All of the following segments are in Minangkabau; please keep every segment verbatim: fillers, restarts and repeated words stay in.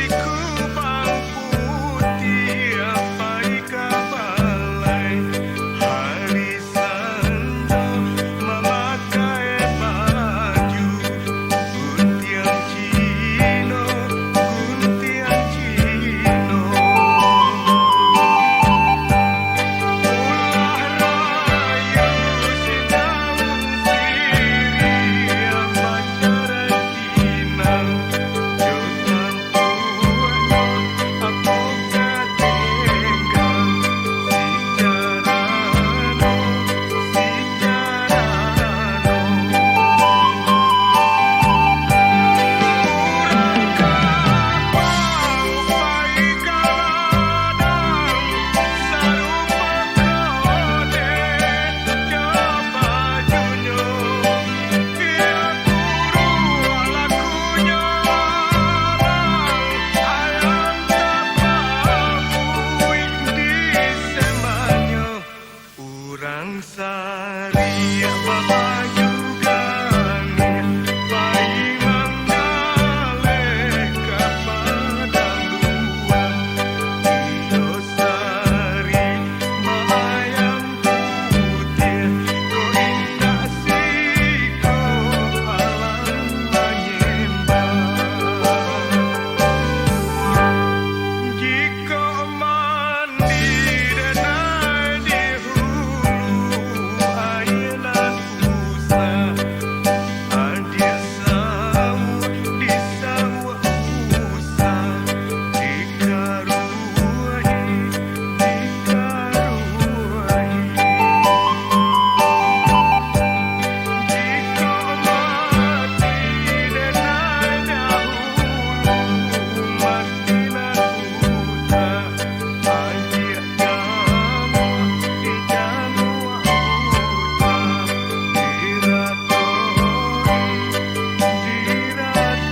Kubang putiah pai ka balai, hari sando mamakai baju guntiang Cino, guntiang Cino. Ulah rayu si daun siriah, macarai pinang jo tampuaknyo, apo ka tenggang si carano, si carano. Urang kapang pai ka ladang, sarupo kode jo bajunyo. Iyo buruak lakunyo alang, ayam tapapuik di sembannyo. Urang sariak babaju gangih, pai manggaleh ka padang luang. Iyo sari maayam putiah, kok indak siko alang manyembah. Jikok mandi denai di hulu, aia nan usah, adiak sauak di sauak usah, dikaruahi, dikaruahi. Jikok mati denai dahulu, mati nan usah, adiak januak di januak usah, diratohi, diratohi.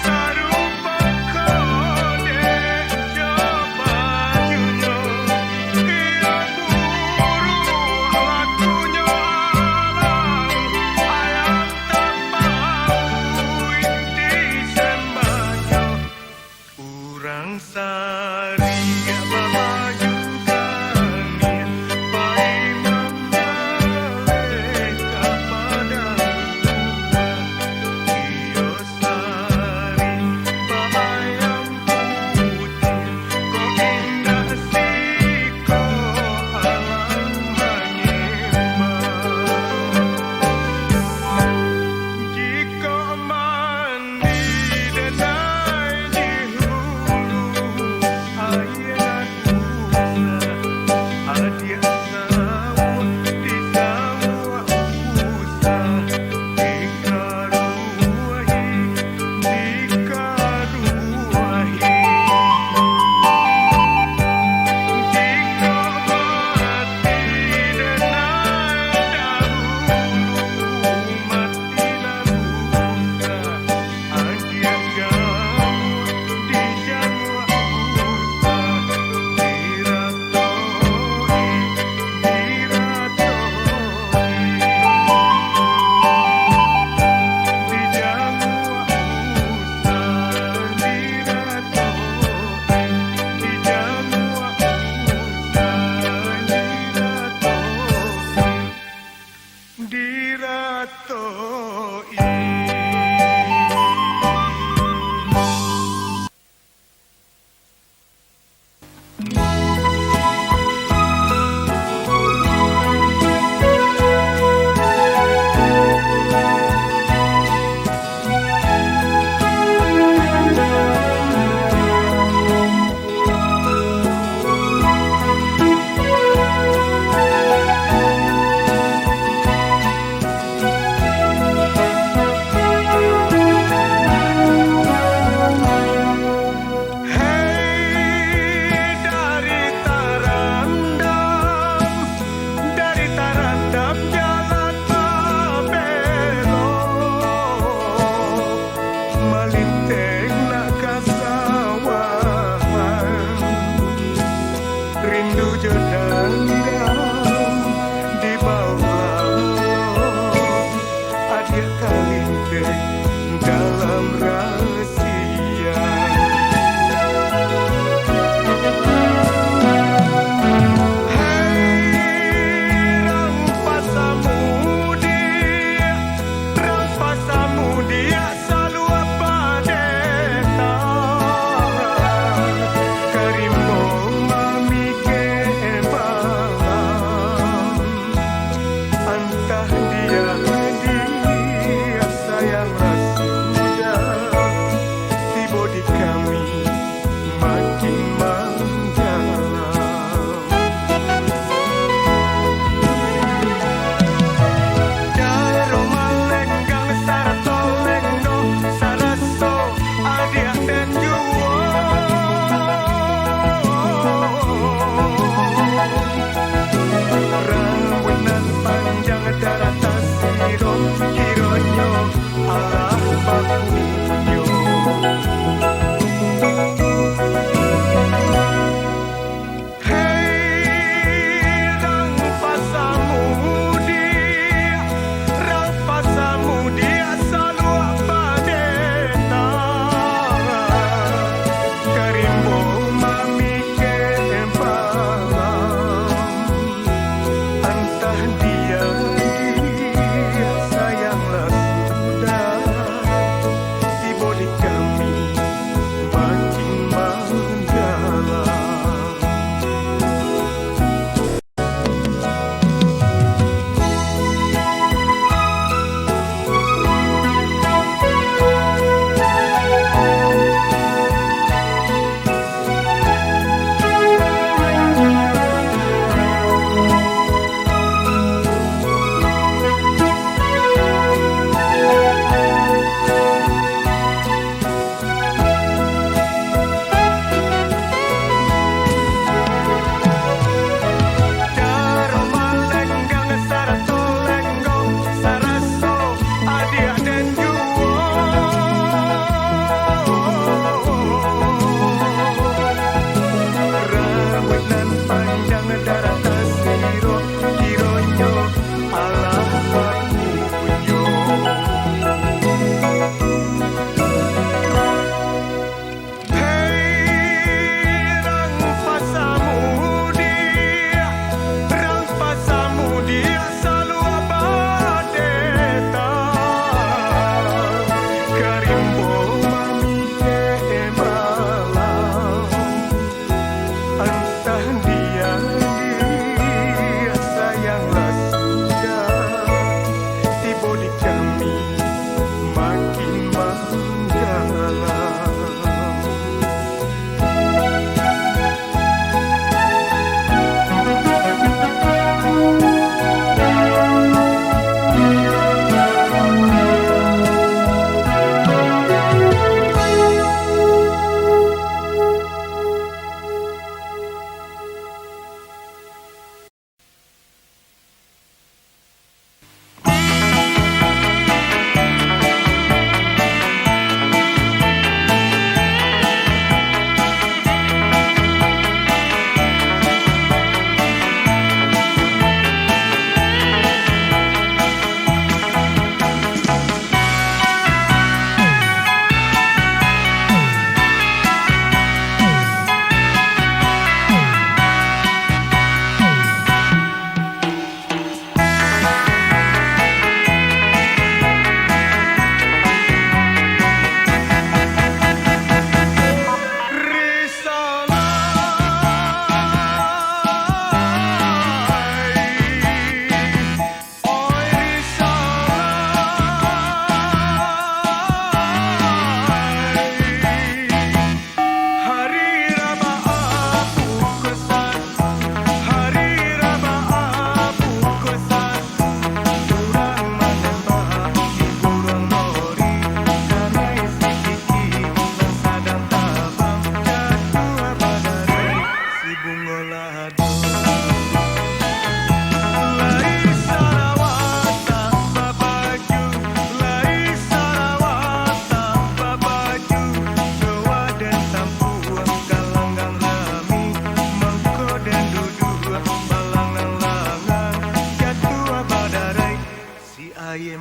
Sarupo kodek jo bajunyo, iyo buruak lakunyo alang, ayam tapapuik di sembannyo. Urang sariak babaju gangih, pai manggaleh ka padang luang. Iyo sari baayam putiah, kok indak siko alang manyembah. Jikok mandi denai di hulu, aia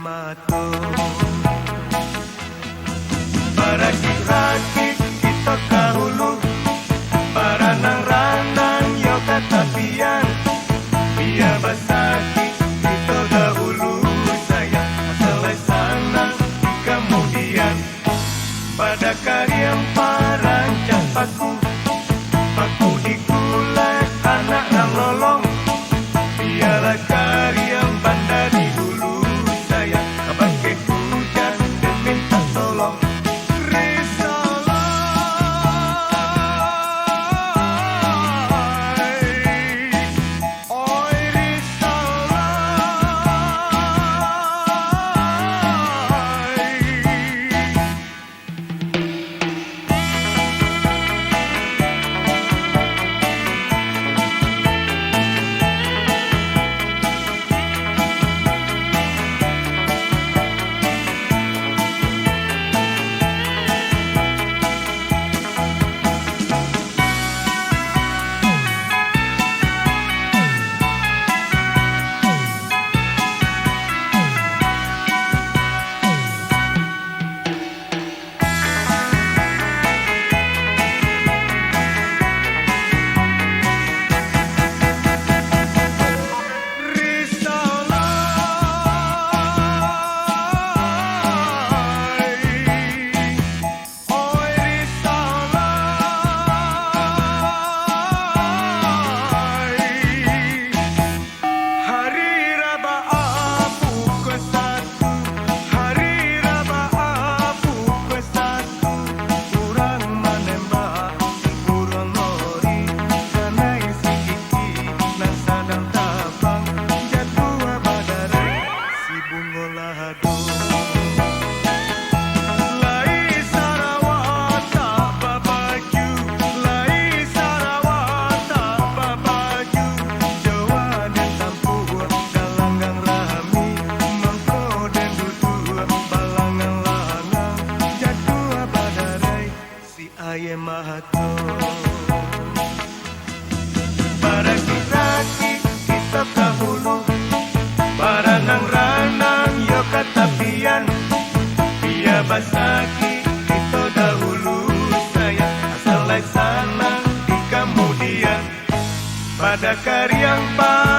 mato. Barakik-rakik kito ka hulu, baranang-ranang yo ka tapian. Bia basakik kito dahulu, sayang, asal lai sanang di kamudian. Pada kariang parancak paku, paku dikulek anak nan lolong. Bialah kariang banda di hulu, sayang, ka bakeh hujan den mintak tolong. Risalah, oi risalah. Hari Raba'a pukua satu, hari Raba'a pukua satu, urang manembak si buruang nori, kanai si Kiki nan sadang tabang, jatuah badarai si bungo lahadu. Lai sarawa tak babaju, lai sarawa tak babaju, jo wadah tampuah galanggang rami, mangko den duduak balangang-langang, jatuah badarai si aia mato. Barakik-rakik kito ka hulu, baranang-ranang yo ka tapian. Bia basakik kito dahulu, sayang, asal lai sanang di kamudian. Pada kariang pa